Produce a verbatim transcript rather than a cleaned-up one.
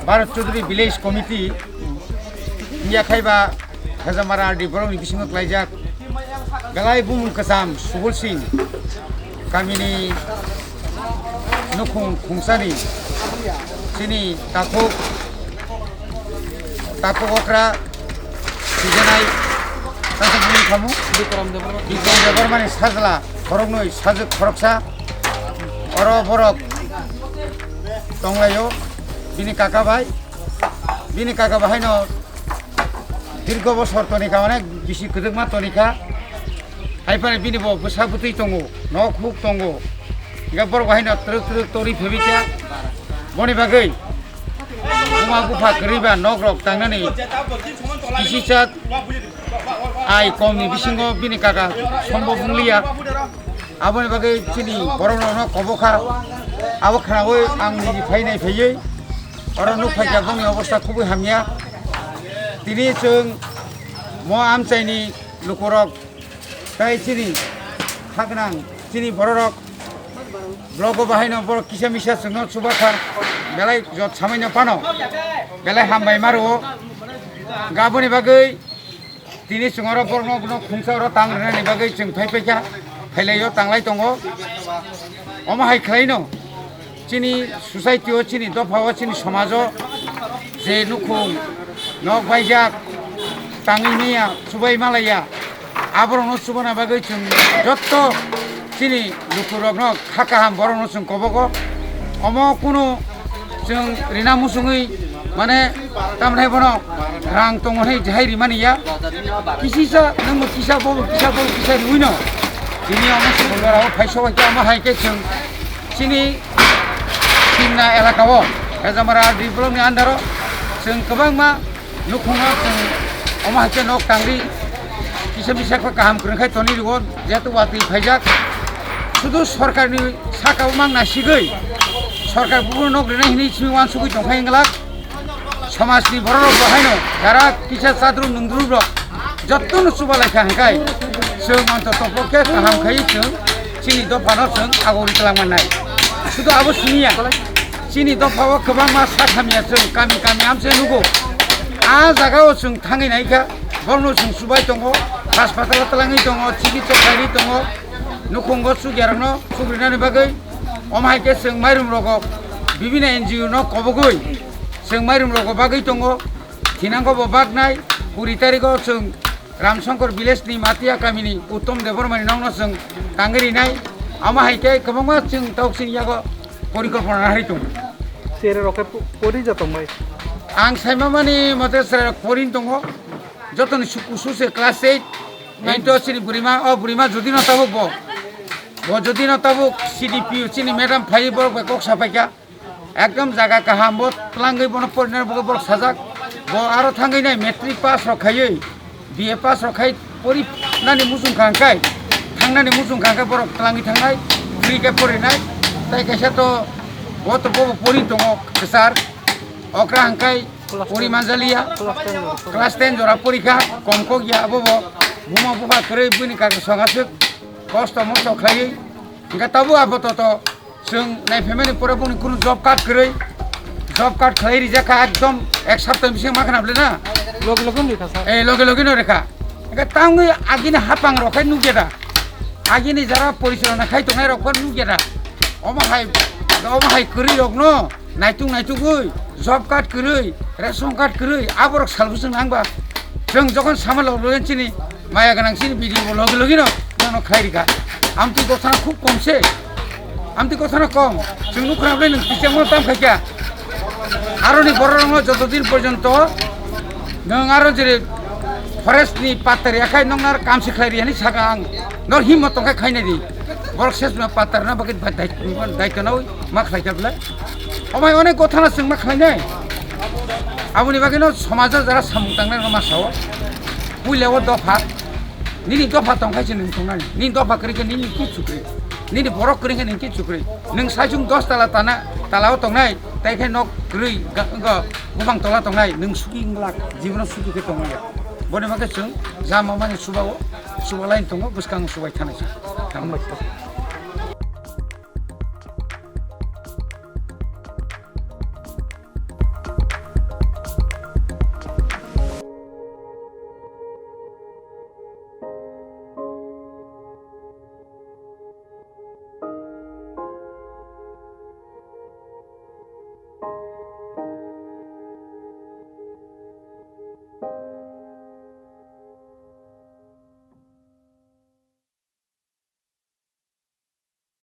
Bharat Chaudhary Village Committee wngya khai ba Khajamara R D borokni bisingo klaijak belai bumung kwcham Subol Singh kamini nukhung khungsani chini takhuk takhuk okra sijanai tangsa bumung khamu Bikram Debbarma ni sajla khoroknwi sajwk khoroksa oro borok tonglaio bini kaka bai. Bini kaka bahaino dirgo bosor tonikha, onek bisi kwdwkma tonikha. Haiphano bini bo bwsa bwtwi tongo, nok huk tongo. Hingkhe borok bahaino twrwk twrwk torwi phebikha. Boni bagwi buma bupha kwrwi ba nok rok tangnani kisisa ai komni bisingo bini kaka sombo bungliya. Aboni bagwi chini borok rokno kobokha. Abo khnawi ang nini phainai phaiwi oro nuk phaikha bongni obostha khubui hamya. Tini chwng mo amchaini lukurok tei chini khaknang chini bororok blogo bahaino borok kisa misa chwngno chubakha belai jot samaino phano belai hambai maro. Aboni bagwi tini chwng oro borokno khungsa oro tang rwnani bagwi chwng phai phaikha, phailaio tanglai tongo. Omo hai khlaino chini society o, chini dopha o, chini somajo je nukhung nok baijak tangwi maya, chubai malaya, aborokno chubana bagwi chwng jotto chini lukurokno kha kaham borokno chwng kobogo. Omo kunu chwng rina muchungwi mane tamni bono rang tongo hwnwi jahai rimani ya. Kisisa nangbo kisa bobo kisa bobo kisa riwino tini omo chwng bolora o phaiso bai omo hai khe chwng chini Simna elaka o Khajamara R D block ni under o chwng kwbangma nukhungno chwng omo hai khe nok tangri kisa misa khe kaham kwrwng khai tonwi rwo, jehetu watwi phaijak. Sudu sorkarni saka o mang nasigwi sorkar buphuru nok rinai hinwi simi uansugwi tongkhai wngwlak. Somajni bororok bo haino jara kisa chadru nungdru rok jottono chuba laikha hwnkhai chwng anto topok khe kaham khai chwng chini dophano chwng agori twlang mannai. Sudu abo siniya. Chini dopha o kwbangma sak hamya chwng kami kami amse nugo. A jaga o chwng thangwi naikha, borokno chwng chubai tongo, haspatalo twlangwi tongo, chikitsa khlaiwi tongo, nukhungo chukyarokno chukrinani bagwi. Omo hai khe chwng mairum rogo bibini N G O no kobogwi chwng mairum rogo bagwi tongo. Thinango bo baknai kuri tarigo chwng Ramsongkor village ni Matia kamini Uttom Debbarmani nokno chwng tangwi rinai. Amo hai khe kwbangma chwng tok chini yago porikolpona nahari tongo. Chwrai rok khe po-, pori ja tongbai? Ang saimamani mote chwrai rok pori tongo. Jotoni su-, kusu se class eight, nine to chini burima, o burima jodi no tabuk bo. Bo jodi no tabuk C D P O chini madam phai borok bai kok sapaikha. Ekdom jaga kaham bo twlangwi bono porinani bagwi borok sajak. Bo aro thangwi nai matric pass rok khaiwi, B A pass rok khai pori nani muchung kha hwnkhe, thangnani muchung kha hwnkhe borok twlangwi thangnai, free khe porinai. Tai kaisa to bo to bobo pori tongo kwchar. Okra hwnkhe pori manjaliya. Class ten jora porikha, kom kok ya bobo. Buma bupha kwrwi bini kaka songaswk kosto mosto khlaiwi. Hwnkhe tabuk abo to to Chwng nai phaimani pore boni kunu job card kwrwi, job card khlai rijak kha ekdom ek sapta bising ma khna bwle na. Loge loge no rikha sir. Eh, loge loge no rikha. Hwnkhe tangwi agini hapang rok khai nukya da. Agini jara porichalona khai tongnai rok phan nukya da. Omo hai, omo hai kwrwi rok no naitung naitugwi job card kwrwi, ration card kwrwi, aborok salbwswng nang ba. Chwng jokhon sama loge loge chini maya gwnang chini B D O bo loge loge no Ano khlai rikha. Amtwi gotha khub kom se. Amtwi gotha kom. Chwng nukha ble nwng tichang mo tam khaikha. Aroni borok rokno joto din porjonto nwng aro jere forest ni patar yakhai nwng ar kam se khlai ri hani saka ang. Nor himmo tongkha khainai di. Borok ses ma patar na bagwi dai-, daito na ui ma khlai kha ble. Omai onek gotha na chwng ma khlainai. Aboni bagwi no somajo jara samung tangnai no ma sao. Puila o dopha. Nini dopha tongkha se nwng tongnani. Nini dopha kwrwi khe nini ki chukri. Nini borok kwrwi khe nini ki chukri. Nwng saichung dos tala tana, tala o tongnai, tai khe nok kwrwi ga-, ga-, gubang tola tongnai, nwng suki wngla, jibono suki khe tongmaya. Boni bagwi chwng jama mani suba o, suba line tongo, bwskang subai thanai se. Hambai.